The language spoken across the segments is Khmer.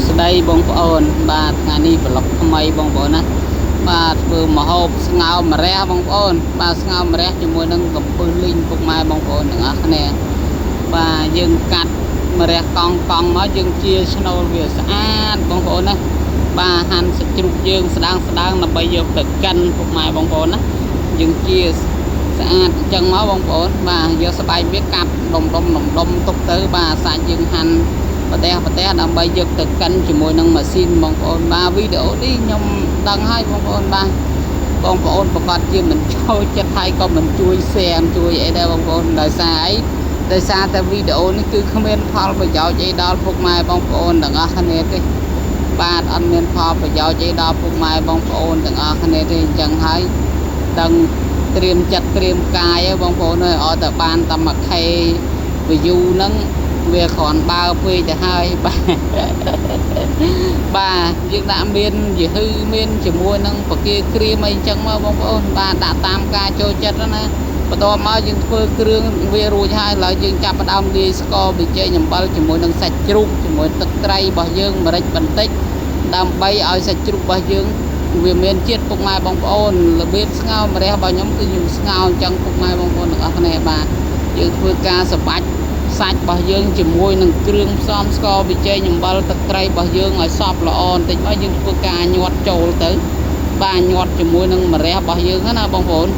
ស្តីបងប្អូនបាទថ្ងៃនេះប្លុកថ្មីបងប្អូនណាបាទធ្វើម្ហូបស្ងោរម្រះបងប្អូនបាទស្ងោរម្រះជាមួយនឹងកំពឹសលីងពុកម៉ែបងប្អូនទាំងអស់គ្នាបាទយើងកាត់ម្រះកង់កង់មកយើងជាឆ្នូលវាស្អាតបងប្អូនណាបាទហាន់សាច់ជ្រូកយើងស្ដើងស្ដើងដើម្បីយកទៅកិនពុកម៉ែបងប្អូនណាយើងជាស្អាតអញ្ចឹងមកបងប្អូនបាទយកស្បែកវាកាប់ដុំដុំដុំដុំទុកទៅបាទសាច់យើងហាន់ប្រទេសប្រទេសដើម្បីយកទៅកិនជាមួយនឹងម៉ាស៊ីនបងប្អូនបាទវីដេអូនេះខ្ញុំដឹងហើយបងប្អូនបាទបងប្អូនប្រកាសជាមិនចូលចិត្តហើយក៏មិនជួយ share ជួយអីដែរបងប្អូនដោយសារអីដោយសារតែវីដេអូនេះគឺគ្មានផលប្រយោជន៍អីដល់ពុកម៉ែបងប្អូនទាំងអស់គ្នាទេបាទអត់មានផលប្រយោជន៍អីដល់ពុកម៉ែបងប្អូនទាំងអស់គ្នាទេអញ្ចឹងហើយដឹងត្រៀមចិត្តត្រៀមកាយឲ្យបងប្អូនអើយឲ្យតែបានតែ 1K view ហ្នឹងវាគ្រាន់បើពេកទៅហើយបាទបាទយើងដាក់មានយហឺមានជាមួយនឹងពគាក្រៀមអីចឹងមកបងប្អូនបាទដាក់តាមការចូលចិត្តណាបន្ទាប់មកយើងធ្វើគ្រឿងវារួចហើយឡើយយើងចាប់ផ្ដើមលាយស្ករប៊ីចេងអំបិលជាមួយនឹងសាច់ជ្រូកជាមួយទឹកត្រីរបស់យើងម្រេចបន្តិចដើម្បីឲ្យសាច់ជ្រូករបស់យើងវាមានជាតិពុកម៉ែបងប្អូនរបៀបស្ងោរម្រះរបស់ខ្ញុំគឺខ្ញុំស្ងោរអញ្ចឹងពុកម៉ែបងប្អូនទាំងអស់គ្នាបាទយើងធ្វើការសបាច់សាច់របស់យើងជាមួយនឹងគ្រឿងផ្សំស្ករប៊ីចេងអំបិលទឹកត្រីរបស់យើងឲ្យសព្វល្អបន្តិចមកយើងធ្វើការញាត់ចូលទៅបាទញាត់ជាមួយនឹងម្រះរបស់យើងណាបងប្អូន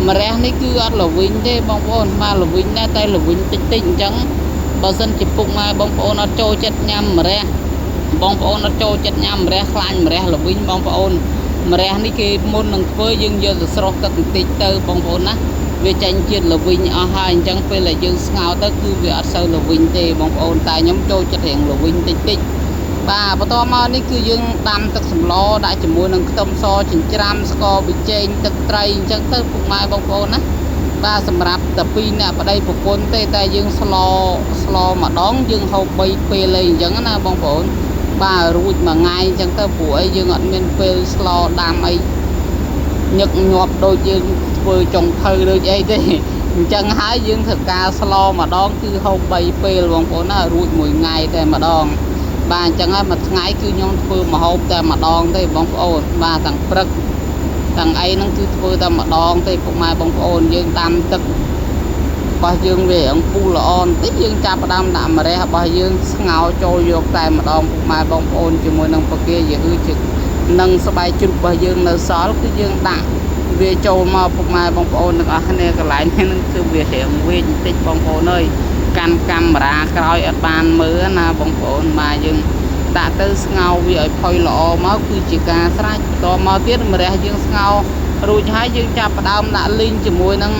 ម្រះនេះគឺអត់ល្វីងទេបងប្អូនបាទល្វីងដែរតែល្វីងតិចតិចអញ្ចឹងបើសិនជាពុកម៉ែបងប្អូនអត់ចូលចិត្តញ៉ាំម្រះបងប្អូនអត់ចូលចិត្តញ៉ាំម្រះខ្លាញ់ម្រះល្វីងបងប្អូនម្រះនេះគេមុននឹងធ្វើយើងយកទៅស្រុះទឹកបន្តិចទៅបងប្អូនណាវាចាញ់ជាតិល្វីងអស់ហើយអញ្ចឹងពេលដែលយើងស្ងោរទៅគឺវាអត់សូវល្វីងទេបងប្អូនតែខ្ញុំចូលចិត្តរៀងល្វីងតិចតិចបាទបន្តមកនេះគឺយើងដាំទឹកសម្លដាក់ជាមួយនឹងខ្ទឹមសចិញ្ច្រាំស្ករប៊ីចេងទឹកត្រីអញ្ចឹងទៅពុកម៉ែបងប្អូនណាបាទសម្រាប់តែពីរអ្នកប្តីប្រពន្ធទេតែយើងស្លស្លម្ដងយើងហូប3ពេលអីអញ្ចឹងណាបងប្អូនបាទរួចមួយថ្ងៃអញ្ចឹងទៅព្រោះអីយើងអត់មានពេលស្លដាំអីញឹកញាប់ដូចយើងធ្វើចុងភៅដូចអីទេអញ្ចឹងហើយយើងធ្វើការស្លម្ដងគឺហូប3ពេលបងប្អូនណារួចមួយថ្ងៃតែម្ដងបាទអញ្ចឹងហើយមួយថ្ងៃគឺខ្ញុំធ្វើម្ហូបតែម្ដងទេបងប្អូនបាទទាំងព្រឹកទាំងអីហ្នឹងគឺធ្វើតែម្ដងទេពុកម៉ែបងប្អូនយើងដាំទឹករបស់យើងវារៀងពុះល្អបន្តិចយើងចាប់ផ្ដើមដាក់ម្រះរបស់យើងស្ងោរចូលយកតែម្ដងពុកម៉ែបងប្អូនជាមួយនឹងពគាយឺជានឹងស្បែកជ្រូករបស់យើងនៅសល់គឺយើងដាក់វាចូលមកពុកម៉ែបងប្អូនទាំងអស់គ្នាកន្លែងនេះនឹងគឺវារៀងវែងបន្តិចបងប្អូនអើយកាន់កាមេរ៉ាក្រោយអត់បានមើលណាបងប្អូនបាទយើងដាក់ទៅស្ងោរវាឲ្យផុយល្អមកគឺជាការស្រេចបន្តមកទៀតម្រះយើងស្ងោររួចហើយយើងចាប់ផ្ដើមដាក់លីងជាមួយនឹង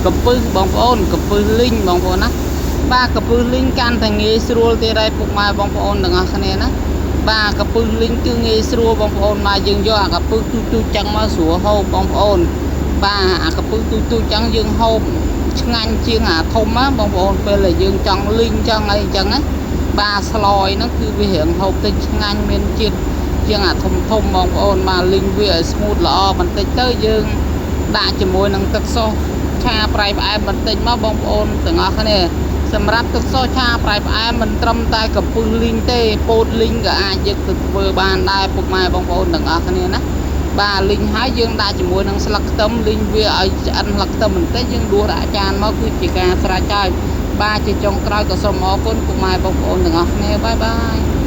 កំពឹសបងប្អូនកំពឹសលីងបងប្អូនណាបាទកំពឹសលីងកាន់តែងាយស្រួលទៀតហើយពុកម៉ែបងប្អូនទាំងអស់គ្នាណាបាទកំពឹសលីងគឺងាយស្រួលបងប្អូនបាទយើងយកអាកំពឹសទូចទូចចឹងមកស្រួលហូបបងប្អូនបាទអាកំពឹសទូចទូចចឹងយើងហូបឆ្ងាញ់ជាងអាធំណាបងប្អូនពេលដែលយើងចង់លីងចង់អីចឹងណាបាទស្លយហ្នឹងគឺវារៀងហូបទៅឆ្ងាញ់មានជាតិជាងអាធំធំបងប្អូនបាទលីងវាឲ្យស្ងួតល្អបន្តិចទៅយើងដាក់ជាមួយនឹងទឹកសូសឆាប្រៃផ្អែមបន្តិចមកបងប្អូនទាំងអស់គ្នាសម្រាប់ទឹកសូសឆាប្រៃផ្អែមមិនត្រឹមតែកំពឹសលីងទេពោតលីងក៏អាចយកទៅធ្វើបានដែរពុកម៉ែបងប្អូនទាំងអស់គ្នាណាបាទលីងហើយយើងដាក់ជាមួយនឹងស្លឹកខ្ទឹមលីងវាឲ្យឆ្អិនស្លឹកខ្ទឹមបន្តិចយើងដួសដាក់ចានមកគឺជាការស្រេចហើយបាទជាចុងក្រោយក៏សូមអរគុណពុកម៉ែបងប្អូនទាំងអស់គ្នាបាយបាយ។